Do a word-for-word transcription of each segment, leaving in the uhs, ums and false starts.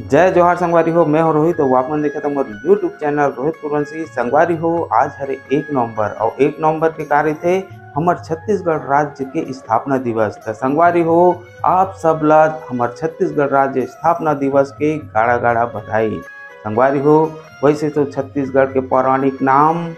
जय जोहार संगवारी हो, मैं हो रोहित, अउ आप मन देखत हो मोर YouTube चैनल रोहित कुरवंशी। संगवारी हो, आज हरे एक नवंबर, अउ एक नवंबर के का रहिथे? हमर छत्तीसगढ़ राज्य के स्थापना दिवस। त संगवारी हो, आप सब ला हमर छत्तीसगढ़ राज्य स्थापना दिवस के गाड़ा गाड़ा बधाई। संगवारी हो, वैसे तो छत्तीसगढ़ के पौराणिक नाम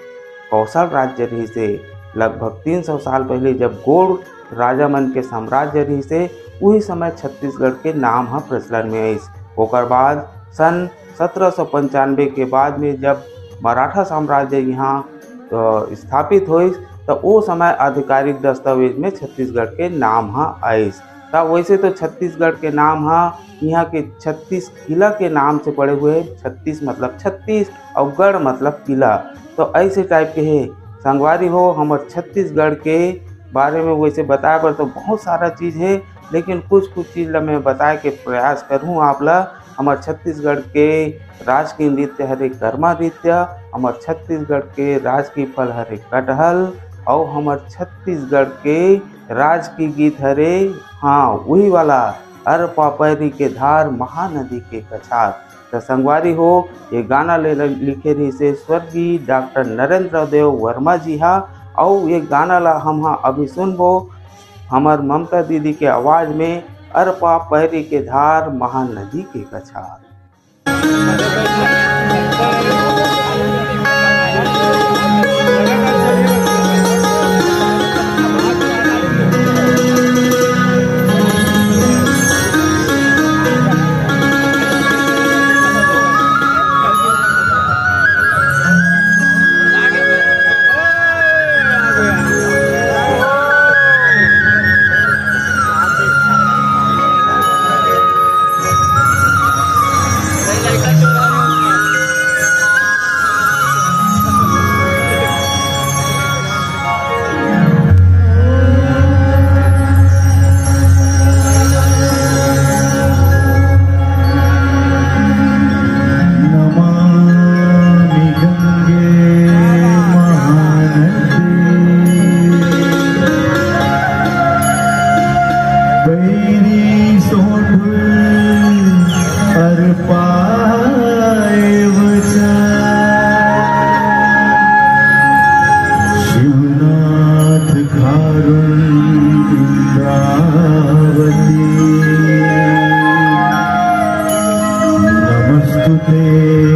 कौशल राज्य रहिसे। लगभग तीन सौ साल पहले जब गोंड राजा मन के साम्राज्य रहिसे, उही समय छत्तीसगढ़ के नाम ह प्रचलन में आइस। ओकर बाद सन सत्रह सौ पंचानवे के बाद में जब मराठा साम्राज्य यहाँ, अ, स्थापित होइस, त ओ समय आधिकारिक दस्तावेज में छत्तीसगढ़ के नाम ह आइस। त वैसे तो छत्तीसगढ़ के नाम ह यहाँ के छत्तीस किला के नाम से पड़े हुए हे। छत्तीस मतलब छत्तीस अउ गढ़ मतलब किला। तो ऐसे टाइप के हे संगवारी हो। हमर छत्तीसगढ़ के बारे में वैसे बताए बर तो बहुत सारा चीज हे, लेकिन कुछ कुछ चीज ला मैं बताए के प्रयास करहूँ आप ला। हमर छत्तीसगढ़ के राजकीय नृत्य हरे कर्मा नृत्य, हमर छत्तीसगढ़ के राजकीय फल हरे कटहल, अउ हमर छत्तीसगढ़ के राजकीय गीत हरे, हाँ, उही वाला, अरपा पैरी के धार, महानदी के कछार। त संगवारी हो, ये गाना ले ल-, लिखे रहिसे स्वर्गीय डॉक्टर नरेंद्र देव वर्मा जी हा, अउ ये गाना ला हम हा अभी सुनबो हमर ममता दीदी के आवाज में, अरपा पैरी के धार, महानदी के कछार। नमामि गंगे महानदी। बैरी सोंढुल अरपा ए बचा। शिवनाथ खारुल इंद्रावती। नमस्तुते